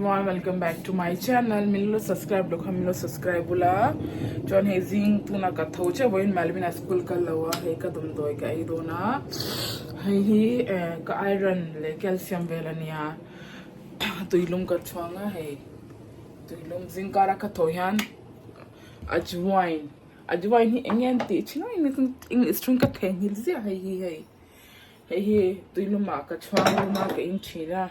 Everyone welcome back to my channel min lo subscribe lo kha min lo subscribe bula chuan hei zing tuna ka tho chiah vawiin Malvin a school kal lo a hei ka damdawi ka ei dawn a hei hi eh ka iron leh calcium vel ania tuilum ka chhuang a hei tuilum zingkara ka tho hian ajwain ajwain hi eng nge an tih thin a english tawng ka theihnghilh ziah hei hi hei hei hi tuilumah ka chhuang lum a ka in thin a.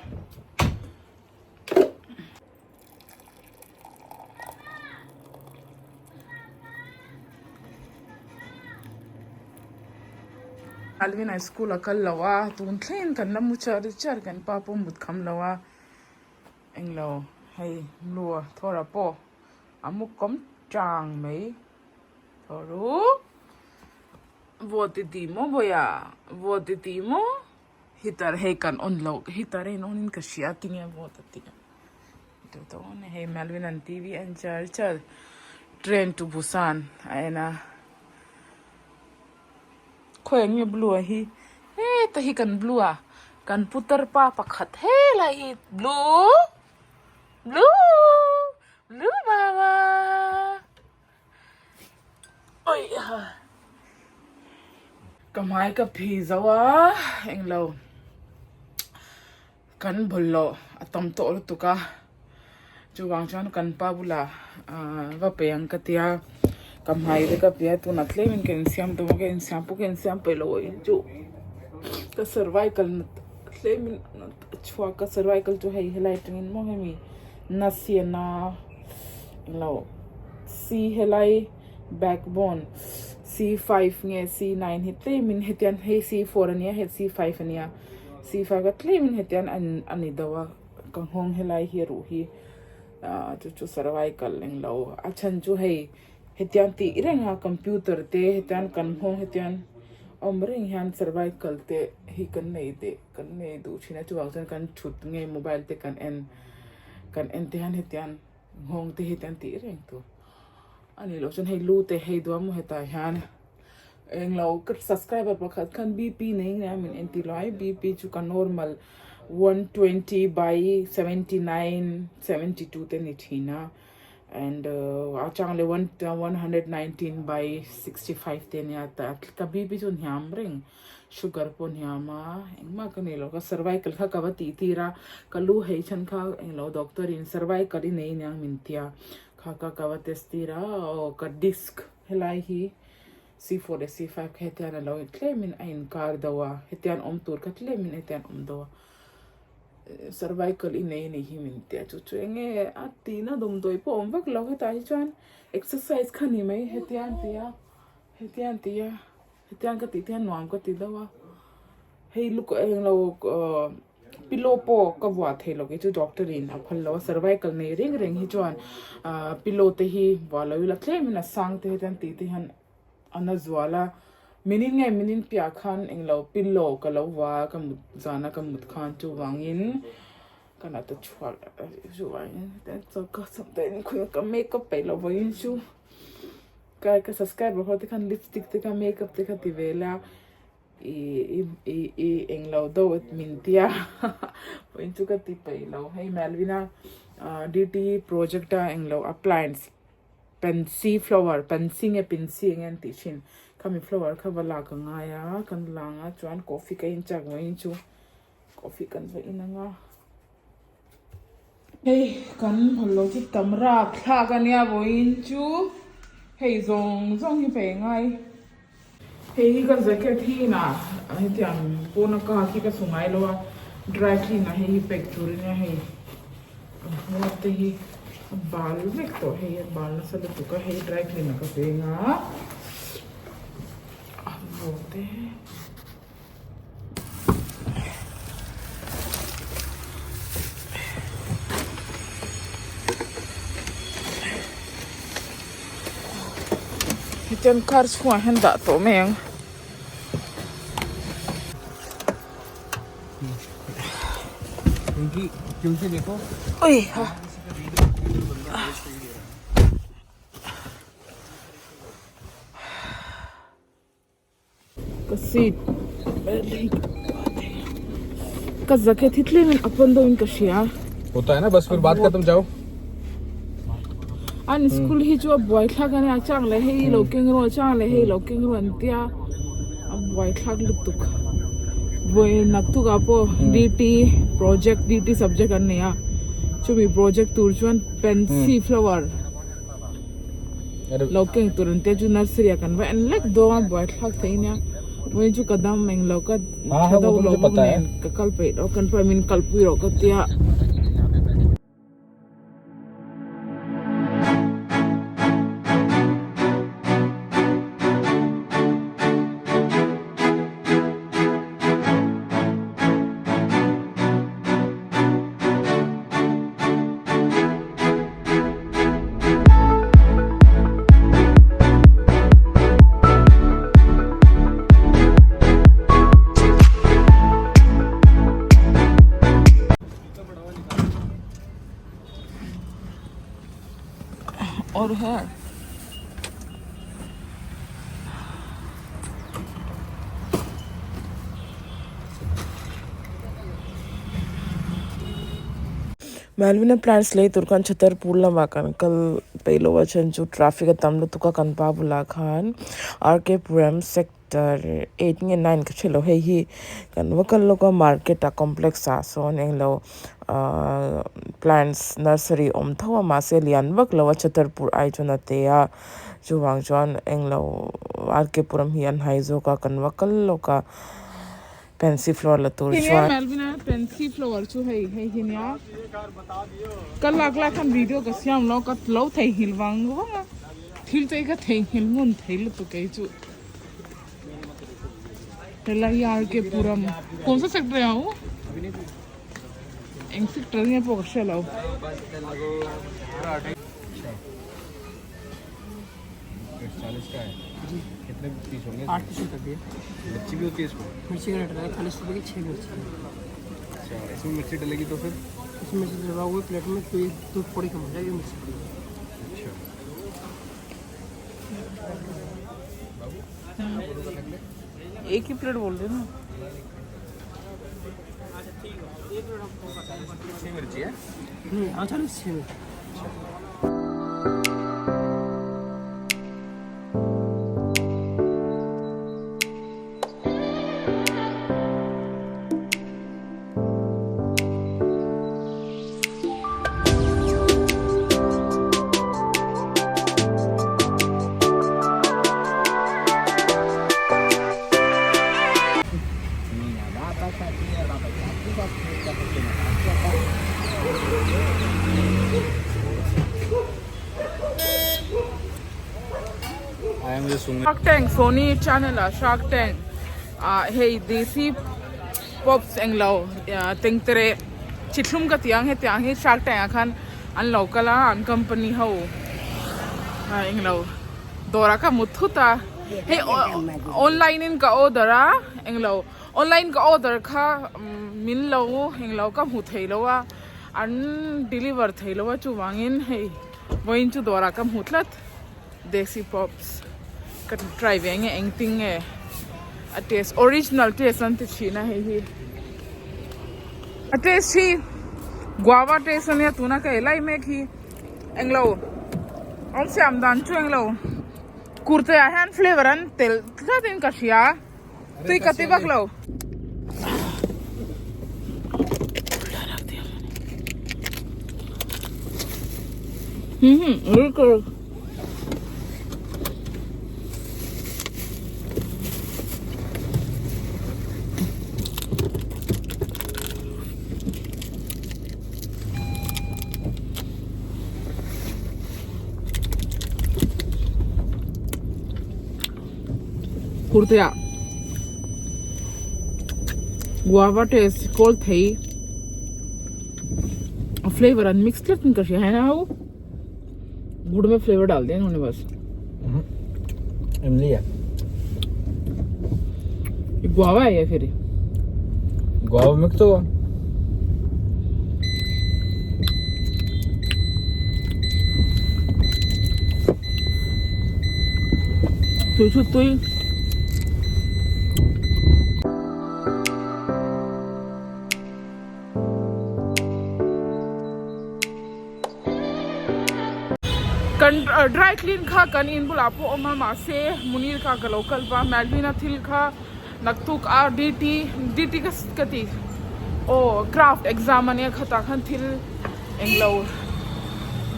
Alvin a school a kal lo a tun thleng kan la mu char char kan pa pawh mut kham lo a englo hei lua thawra pawh a mu kawm tang mai thaw ru vawt i ti maw vawiah vawt i ti maw. Heater hei kan on loh heater a in on in ka hria tinge vawt a tih teuh teuh a ni hei Melvin an T V en char char train to Busan a en a khawi eng nge blue a hi heta hi kan blue a kan putar pa pakhat helai hi blue blue blue baba. Ka hmai ka phi zo a englo kan bawlhhlawh a tam tawh lutuk a chuvang chuan kan pa bulah ah va pe ang ka tia ka hmai te ka pia tunah tlem in ka insiam dawn a ka insiam pawh ka insiam peih loh a chu ka cervical nat tlem in a chhuak a cervical chu hei helai atangin maw hemi nasiana. Englo C helai backbone C5 nge C9 hi tlemin hetian hei C4 ania hei C5 ania C5 a tlemin hetian an ani deuh a ka nghawng helai hi ruh hi ah chu chu cervical englo a chhan chu hei hetian tih reng a computer te hetian kan nghawng hetian awm reng hian cervical te hi kan nei deh kan nei duh thin a chuvang chuan kan thut nge mobile te kan en. Kan en te hian hetiang nghawng te hi an tih reng tur a nih loh chuan hei lu te hei duam maw hetah hian englo ka subscriber pakhat khan bp nei nge a min entir lo ai bp chu ka normal 120 by 79 72 te ni thin a and a chang leh 119 by 65 te ania ka bp chu hniam reng. Sugar pawh hniam a, engmah ka nei lo ka cervical kha ka va tih tir a, ka lu hei chhan kha englo doctor in cervical i nei aniang min tia, kha ka ka va test tir a aw ka disc helai hi C4 leh C5 kha hetian alo tlem in a inkar deuh a, hetian awm tur kha tlem in hetian awm deuh a, cervical i nei anih hi min tia chu chu enge a tihna dawmdawi pawh a awm vak lo hetah hi chuan exercise kha ni mai hetian tia hetian tia. Hetiang ka tih te hian nuam ka ti deuh a, hei luk englo ahh pillow pawh ka vuah thei lo kei chu doctor in a phal lo a cervical nei reng reng hi chuan ahh pillow te hi vuah lo ila tlem in a sang te hian tih te hian a na zual a minin nge minin piah khan englo pillow ka lo vuah a ka mut zan a ka mut khan chuvangin ka la ta chhuak chuvangin ka makeup peih loh vawiin chu. Ka ka subscriber ho te khan lipstick te kha makeup te kha ti ve la i i i i englo deuh min tia vawiin chu ka ti peih lo hei Melvin-a DT project a englo a plants pansy flower pansy nge pinsy enge an tih thin khami flower kha va lak a ngai a kan lang a chuan coffee ka in chak vawiin chu coffee kan va in ang a. Hei kan hawllo chu tam rap thlak ania vawiin chu hei zawng zawng hi pe ngai. Hei hi ka jacket hi inah hetiang pawna ka hak hi ka su ngai lo a dry clean ah hei hi pack tur ania hei a hmawr te hi a bal vek tawh hei a bal nasa lutuk a hei dry clean ah ka peng a a hmawr te. Hetiang car chhungah hian dah tawh mai ang. Ui ha. Ka seat ka jacket hi tlemin a pawn deuhin ka hria. होता है ना बस फिर बात खत्म जाओ An school hi chu a buaithlak a nia chang leh hei lo keng rawh chang leh hei lo keng rawh an tia a buaithlak lutuk vawi naktuk ah pawh dt project dt subject an nei a chumi project tur chuan pansy flower lo keng tur an tia chu nursery ah kan va en lek dawn a buaithlak thei nia vawiin chu ka dam englo ka tha deuh lo bawk nen ka kal peih loh kan pa min kalpui rawh ka tia. और है Malvina plants lei tur khan Chhatarpur lamah kan kal peih loh a chhan chu traffic a tam lutuk a kan pa bulah khan RK Puram sector eight nge nine ka hrelo hei hi kan va kal lawk a market ah complex ah sawn englo ahh plants nursery awm tho a mahse lian vak lo a Chhatarpur ai chuan a te a chuvang chuan englo RK Puram hi an hai zawk a kan va kal lawk a. Pansy flower la tur chuan. Tinge Melvin a pansy flower chu hei hei hi nia ka lak lai khan video ka siam lo ka lo theihnghilh vang vang a thil te hi ka theihnghilh ngun thei lutuk kei chu helai hi RK Puram kawn sa sector ah u eng sector nge pawh ka hre lo. चालीस का है कितने पीस होंगे आठ पीस कर दिए मिर्ची भी होती है इसमें मिर्ची का रेट है चालीस रुपये की छः मिर्ची अच्छा इसमें मिर्ची डलेगी तो फिर इसमें मिर्ची डलवा हुआ प्लेट में तो ये दो पौड़ी कम हो जाएगी मिर्ची अच्छा एक ही प्लेट बोल रहे ना छः मिर्ची है हाँ चालीस छः मिर्ची Shark Tank Sony channel ah Shark Tank ah hei desi pops englo tengtere chithlum ka tih ang hetiang hi Shark Tank ah khan an lo kal a an company ho englo dawrah ka hmu thut a hei online in ka order a englo online ka order kha min lo englo ka hmu thei lo a an deliver thei lo a chuvangin hei vawiin chu dawrah ka hmu tlat desi pops ka try ve nge engtin nge a taste original taste an ti thin a hei hi a taste hi guava taste ania tuna ka ei lai mek hi englo an siam dan chu englo kurte ah hian flavour an telh tlat in ka hria tui ka ti vak lo. Kurte ah guava taste kawl thei a flavour an mix tlat in ka hria hian ho गुड़ में flavour डाल दिया इन्होंने बस इमली है ये गुआवा है ये फिर गुआवा मिक्स होगा tui chu tui Kan dry clean kha kan in bulah pawh awm a mahse Munir kha ka lo kal va Melvin-a thil kha naktuk a DT DT ka ka ti aw craft exam ania khatah khan thil englo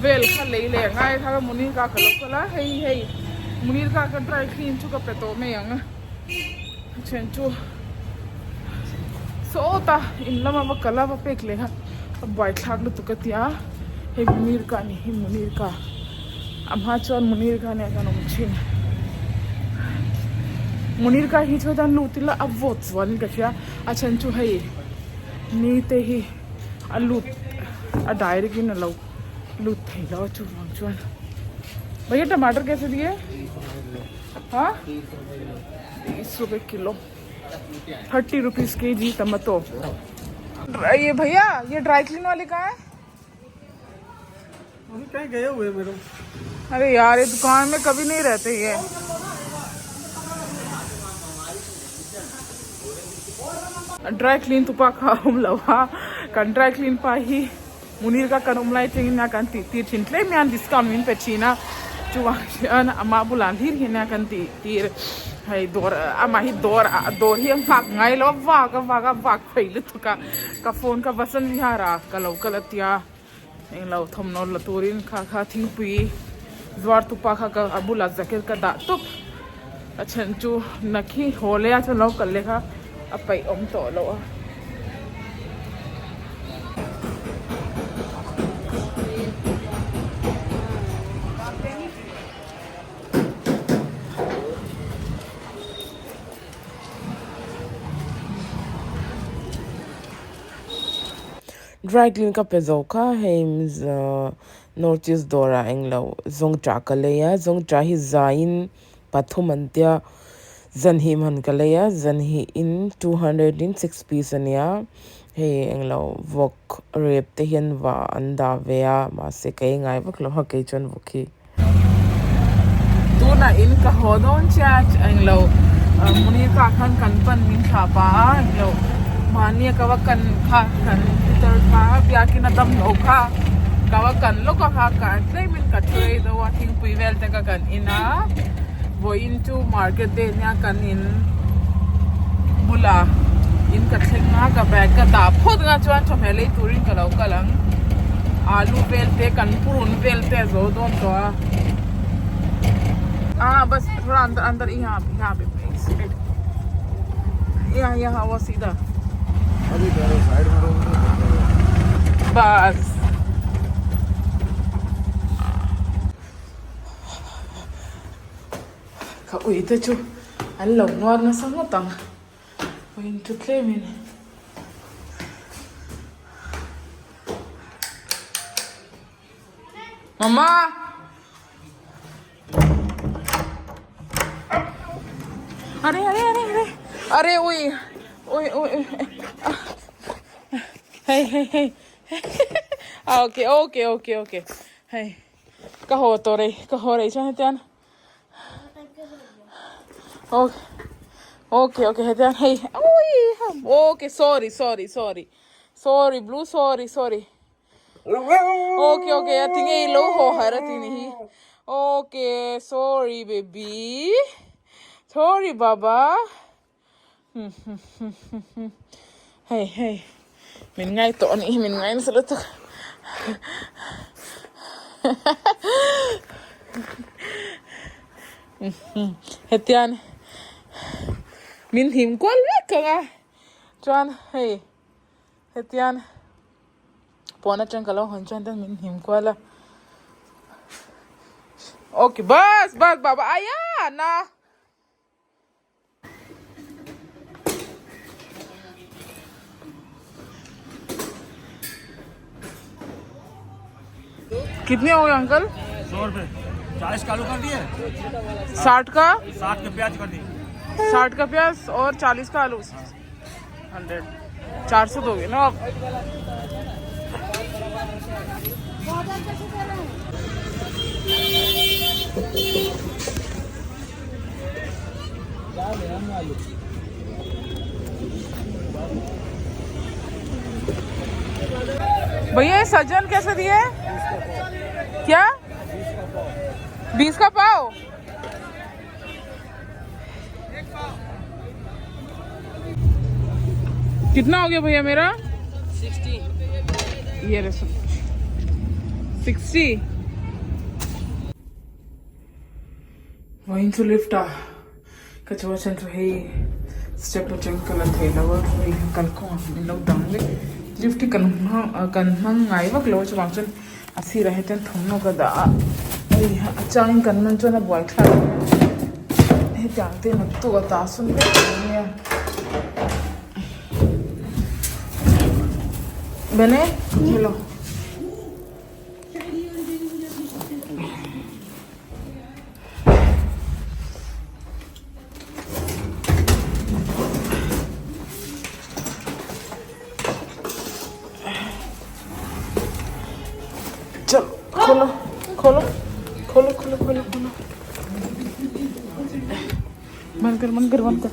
vel kha lei leh a ngai kha Munir kha ka lo kal a hei hei Munir kha ka dry clean chu ka pe tawh mai ang a a then chu sawta in lama va kal a va pek leh a a buaithlak lutuk a tia hei Munir ka a ni hi Munir ka a hma chuan Munir ka nia kan awm thin Munir ka hi chuan a lut ila a vawt zualin ka hria a then chu hei ni te hi a lut a direct in a lo lut thei lo a chuvang chuan bhaiya tomato kaise diye ha तीस रुपए kilo thirty rupees K G tomato ये भैया ये dry clean वाले कहाँ है अभी कहीं गए हुए मैडम अरे यार ये दुकान में कभी नहीं रहते ये dry clean tupa kha awm lo a kan dry clean pa hi Munir ka kan awm lai atangin a kan tih tir thin tlem hian discount min pe thin a chuvang chuan amah bulah hlir hian a kan tih tir hei dawr amah hi dawr ah dawr hi a nghak ngai lo a vak a vak a vak phei lutuk a ka phone ka Vasant Vihar ah ka lo kal a tia englo thawmhnaw la turin kha kha thingpui zuar tupa kha ka a bulah jacket ka dah tawp a then chu nakhi haw leh a chuan lo kal leh kha a paih awm tawh loh a. Dry clean ka pe zo kha hei north east dawrah englo zawngṭah ka lei a zawngṭah hi zaiin pathum an tia zanhih man ka lei a zanhih in 200 in 6 piece a nia hei englo vawk rep te hian va an dah ve a mahse ka ei ngai vak lo a kei chuan vawk hi. Tunah in ka haw dawn chiah a englo Munir ka khan kan pan min thlah pah a englo mahni a ka va kan kha kan pitar kha biakin a dam loh kha ka va kan lawk a kha ka tlem in ka thu rei deuh a thingpui vel te ka kan in a vawiin chu market day nia kan in bulah in ka thleng a ka bag ka dah phawt ang a chuan chawhmeh lei turin ka lo kal ang alu vel te kan purun vel te a zo dawn tawh a ah bas thoda andar andar yahan yahan pe yahan yahan wo seedha bas. Ka ui te chu an lo nuar nasa ngawt ang vawiin chu tlem in Mama Are are are are are ui ui ui ui hei hei hei okay okay okay okay hei Ka haw tawh rei, ka haw rei chuan hetian Okay, okay, okay, hetian hei ui okay, sorry, sorry, sorry, sorry, blue, sorry, sorry. Okay, okay, a tinge i lo haw har a ti ni hi. Okay, sorry baby, sorry baba. Hei hei min ngai tawh a nih hi min ngai nasa lutuk hetian min hlim kual vek ang a chuan hei hetian pawn atang ka lo hawn chuan ten min hlim kual a okay bus bus baba aya na. कितने हो गए uncle? 100 रुपये। 40 का आलू कर दिए। 60 का? 60 का प्याज कर दिए। 60 का प्याज और 40 का आलू, 100, 400 दोगे ना आप? भैया ये सजन कैसे दिए? क्या? बीस का पाव कितना हो गया भैया मेरा सिक्सटी ये रहे sixty Vawiin chu lift ah ka chu a then chu hei step atang ka la thei lo a hei kalkawng ah min lo dang vek lift hi kan hmang kan hmang ngai vak lo a chuvang chuan a sirah hian thawmhnaw ka dah a hei a changin kan man chuan a buaithlak hetiang te naktuk a ta sawn vek ang nia bene hello. चलो खोलो खोलो खोलो खोलो खोलो खोलो बंद कर बंद कर बंद कर।